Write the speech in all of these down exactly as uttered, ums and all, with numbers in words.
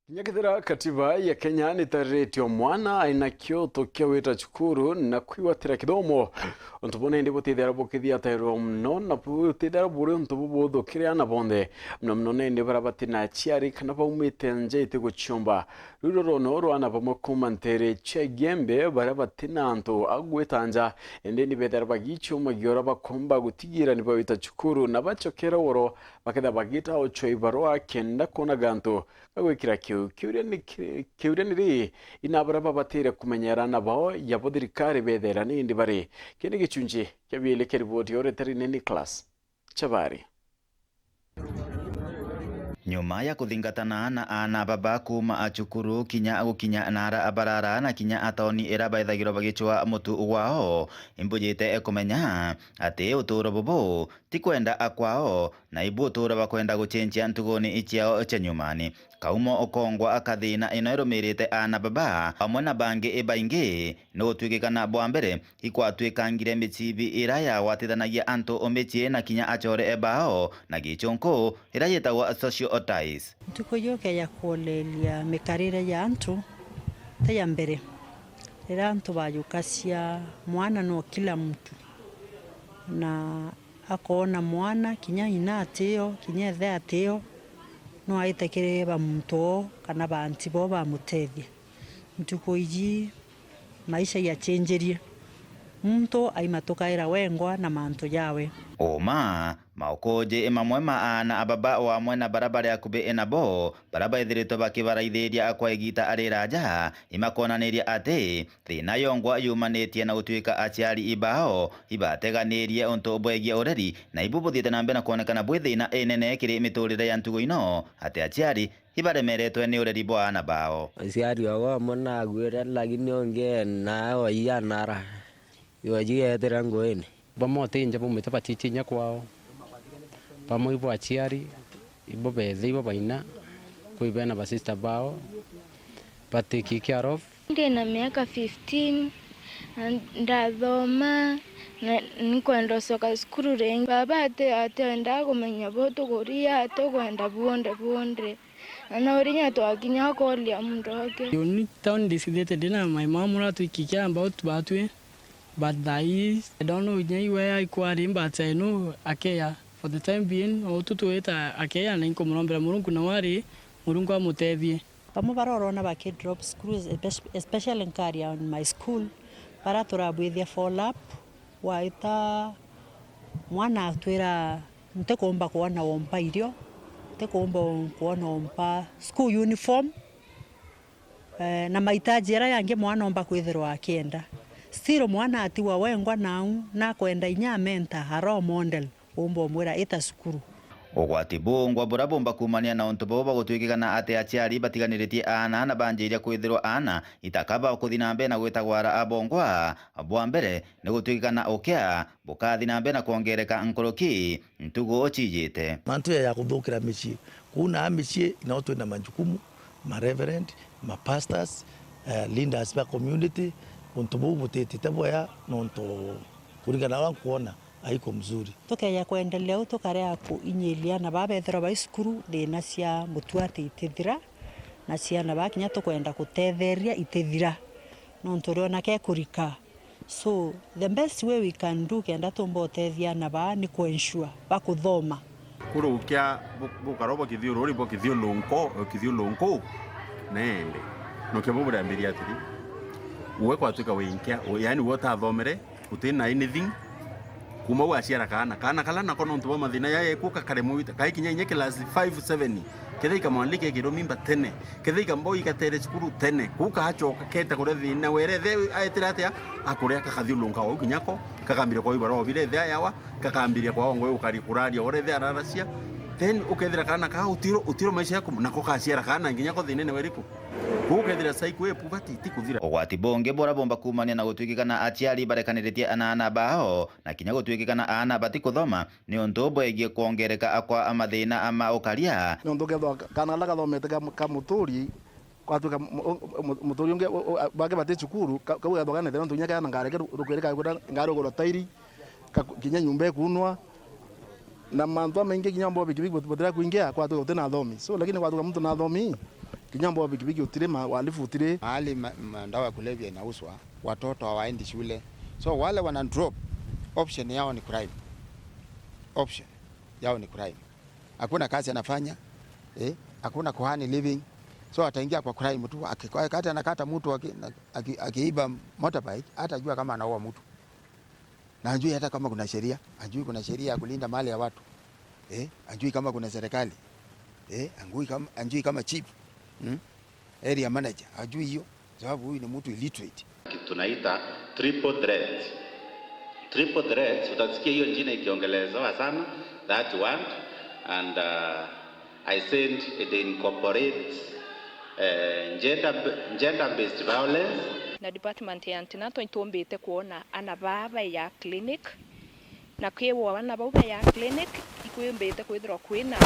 Kinya kethira katiba ya Kenya nitariritie o mwana aina kioto kia gwita cukuru na kwigwatira kithomo, untu buu nindi butithira bukithiatairwa mono na butithira buri untu bubuthu kiri aana bonthe, mono mono nindi baria batina aciari kana baumite nja itiguciomba. Ruru runo rwa aana bamwe kuuma nteere cia Igembe baria batina antu a gwita nja, indi ni bethira bagicumagia uria bakomba gutigira ni bawita cukuru na bacokera oro bakethira bagita ocwa ibarua kenda kwona gantu ga gwikira kiu. Kiuria ni ki-, kiuria ni ri, ina baria babatire kumenyera aana bao yabo thirikari bethera nindi bari? Kii ni gicunji kia biili kia riboti ya ureteri ni Nicholas Chabari. Nyuma ya kuthingatana na aana baba kuuma a cukuru kinya gukinya na ara barara na kinya a tauni ira baithagirwa bagicwa mutu gwao, imbujite kumenya ati uturo bubu ti kwenda akwao, na ibu utura bakwenda gucenjia ntuguni ciao cia nyumani. Kaumo ukongwa kathina ino irumirite aana baba amwe na bangi baingi, ni gutwikikana bwa mbere ikwatwikangire micibi ira yagwatithanagia antu micii na kinya acore bao na gichunku ira yitagwa social ties. Ntuku iu ukeja kuoleria mikarire ya antu ta ya mbere, riria antu bajukacia mwana no kila mtu, na akoona mwana kinya ina atio, kinya ithe atio, no aite kiri ba muntu oo kana ba anti bo bamutethie. Ntuku iji maisha yacenjirie. Muntu aimatukaira wengwa na mantu jawe. Uma, maukuji mamwe ma aana a baba wamwe na bara bari akubi nabo, bara baithiritwe bakibaraithiria kwa igita riraja, imakonaniria ati thina yongwa yumanitie na gutwika aciari ibao ibateganirie untu bwegie ureri, na ibu buthiite na mbere na kwonekana bwi thina inene kiri miturire ya ntugu ino, ati aciari ibaremeretwe ni ureri bwa aana bao. Aciari ogo amwe naguire, lakini ungi nawe waianara, iwe jigetire nguini. Bamwe otinja baumite bachichinya kwao, bamwe ibo aciari, ibo bethe, ibo baina, kwi bena basista bao, batiki care of. Ndi na miaka fifteen, na ndathoma, na nkwenda ucoka cukuru ringi. Baba ati, atiendaa kumenya bo tukuria, atukwenda buonde buonde. Na no rinya twakinya ukoria muntu aki. Uni town ndicithite ndi na my mom uria twikikia about batwi, but thaa ii, I don't know inya iwe aikwari, but I know akeya. For the time being, o utu twita akeya, na inkumurombera Murungu na wari Murungu amutethie. Bamwe barorona baki drop school, espe-, especially nkari on my school, bara turabwithia fall up, waita mwana atwira, "Ntikumba kwona wompa irio, ntikumba kwona wompa school uniform." Eh, na mahitaji jaria jangi mwana omba kwithirwa akienda. Still mwana atigwa wengwa nau, nakwenda inya amenta a role model, umba umwira, "Ita cukuru." Ugwati bungwa buria bumba kuumania na untu buu bagutwikikana ati aciari batiganiritie aana na banjiria kwithirwa aana itaka ba kuthi na mbere na gwitagwa ara abongwa. Bwa mbere, ni gutwikikana ukia bukathi na mbere na kwongereka nkuruki ntugu cijite. Mantu ya, ya kuthukira micii. Kuu na micii, nao twina majukumu, ma reverend, ma pastors, eh, leaders ba community, untu buu butitite bwea, nontu kuringana na uria nkwona, haiko mzuri. Tukeja kwendelea uu, tukarea kuinyiria aana baa bethirwa bai cukuru, thina cia mutuati itithira, na ciana baa kinya tukwenda kutetheria itithira, nontu uriona kekurika. So, the best way we can do kenda tumba utethia aana baa ni kuensure bakuthoma. Kurukia bu-, bukaro bwa kithiururi, bwa kithiulunko, kithiulunku, nende. Nokio bu burambiria atiri, uwe kwatuika wi nkia, u-, yaani uwe utathomere, uti na anything, kuma u aciara kaana. Kaana kala nako nontu bwa mathina yaya ikuka karemwa wita, kai kinya inya class five, seven, kethaika mwanrike kirumimba tene, kethaika mboi igatere cukuru tene, kuu kachoka keta kuria thina, were the aetire atia, akuria kakathiulunka wau kinya ko, kakambiria kwa ibara obire the ayawa, kakambiria kwa ongo ukari kuraria ore the araracia, then ukethira kaana ka utiro, utiro maisha yaku, nako kaciara kaana nginya ko thinene weriku. Kuu ukethira cycle ipu bati ti kuthira. Ugwati bungi buria bumba kuumania na gutwikikana aciari barekaniritie na aana bao, na kinya gutwikikana aana batikuthoma, ni untu bwegie kwongereka kwa mathina ma ukaria. Nontu kethwa ka-, kaana kala kathomete ka, ka muturi, kwatuika mu-, mu-, mu-, muturi ungi, u-, u-, bangi bati cukuru, ka-, kau gethwa kena thina, nontu kinya kena ngareke ru-, rukwiri kakwira, ngarugurwa tairi, ka-, kinya nyumba ikunwa, na mantu jamaingi kinya omba bikibiki but-, butira kuingia, kwatuika gutina athomi. So, lakini kwatuika muntu nathomi, Kinya mbo pikipiki utiri, ma-, uhalifu utiri. Mahali ma-, ma-, dawa ya kulevya inauzwa, watoto hawaendi shule. So wale wana drop, option yao ni crime. Option yao ni crime. Hakuna kazi anafanya, eh, hakuna kuhani living. So ataingia kwa crime tu, aki-, wakati anakata mtu aki-, na-, aki-, akiiba motorbike, hatajua kama anaua mtu. Na ajui hata kama kuna sheria, ajui kuna sheria ya kulinda mali ya watu. Eh, ajui kama kuna serikali. Eh, ajui kama, ajui kama chief, hmm? Area manager, ajui hiyo, sababu huyu ni mtu illiterate. Tunaita triple threat. Triple threat, utasikia hiyo jina ikiongelezewa sana, that word, and, uh, I said it incorporates, eh, gender, gender-based violence. Na department ya antenatal itumbite kwona ana baa baya clinic, na kwi wo ana bau baya clinic, ikwambite kwithirwa kwina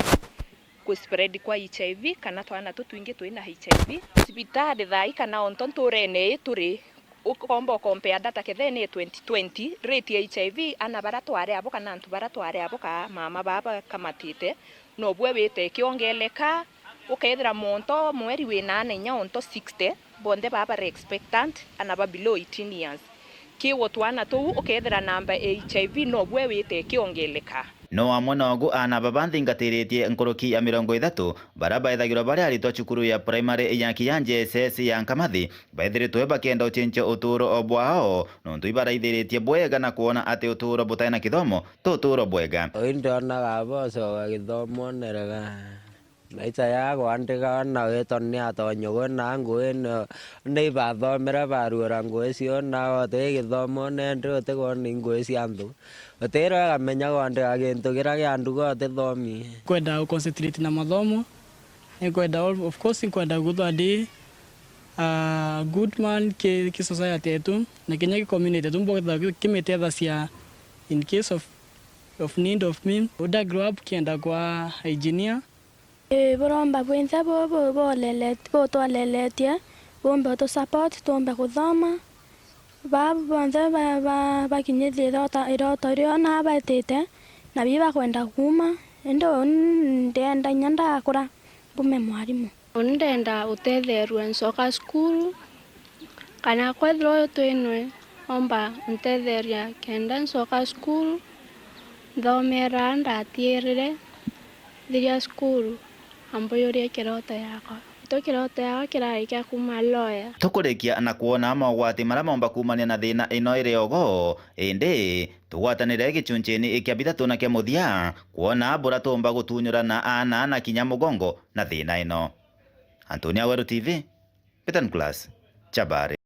ku spread kwa H I V, kana twana tutwingi twina H I V. Cibitari thaa ii kana onto nturene ii turi, ukomba ukompea data kethe ni twenty twenty, rate ya H I V, ana bara twari abo kana antu bara twari abo ka mama baa bakamatite, nobwe wite ikiongeleka, ukethira monto mweri wina ana inya onto sixty, bonthe baa bari expectant, ana ba below eighteen years. Kiwo twana tuu ukethira namba ya H I V nobwe wite ikiongeleka. No amwe nogu ana baba nthingatiritie nkuruki ya mirongo ithatu bara baithagirwa bari aritwa cukuru ya primary ya Kiyanji S S ya Nkamathi baithiritwe bakienda ucincio uturo bwao, nontu ibaraithiritie bwega na kwona ati uturo butai na kithomo ti uturo bwega. Ui ndionaga bocoka githomo nerega. Maica ya kwandika na witwa ni atonye gwina ngui ni, ni ibathomere baruura ngui cio na uti githomo nendi utikwona ngui cia antu. Utiro ikamenya kwandika gintu kiria kia nduga utithomi. Kwenda u concentrate na mathomo, ni kwenda all, of course ni kwenda guthwa ndi a good man ki, ki society yetu na kinya ki community yetu mboketha kimitethecia in case of, of need of me. Uda grow up kienda kwa engineer. Ii, buromba bwinthe bubu bulelet-, butwaleletie, bumbe utusupport, tumbe kuthoma. Baa bonthe ba, ba, bakinyithie irota, iroto riao na baitite, na bi bakwenda kuuma, indi uni ndienda inya ndakura mbume mwarimu. Uni ndenda utetherua ncoka cukuru, kana kwethirwa uyu twinwe, omba untetheria kenda ncoka cukuru, nthomera ndatiirire, thiria cukuru, ambuyurie kiroto yakwa. Itu kiroto yakwa kirari kia kuuma lawyer. Tukurikia na kwona mogwati maria momba kuumania na thina ino iri ogo, indi tugwatanire gichuncini kia bithatu na kia muthia, kwona buria tuumba gutunyurana aana na kinya mugongo na thina ino. Antonia Weru T V, Peter Nicholas, Chabari.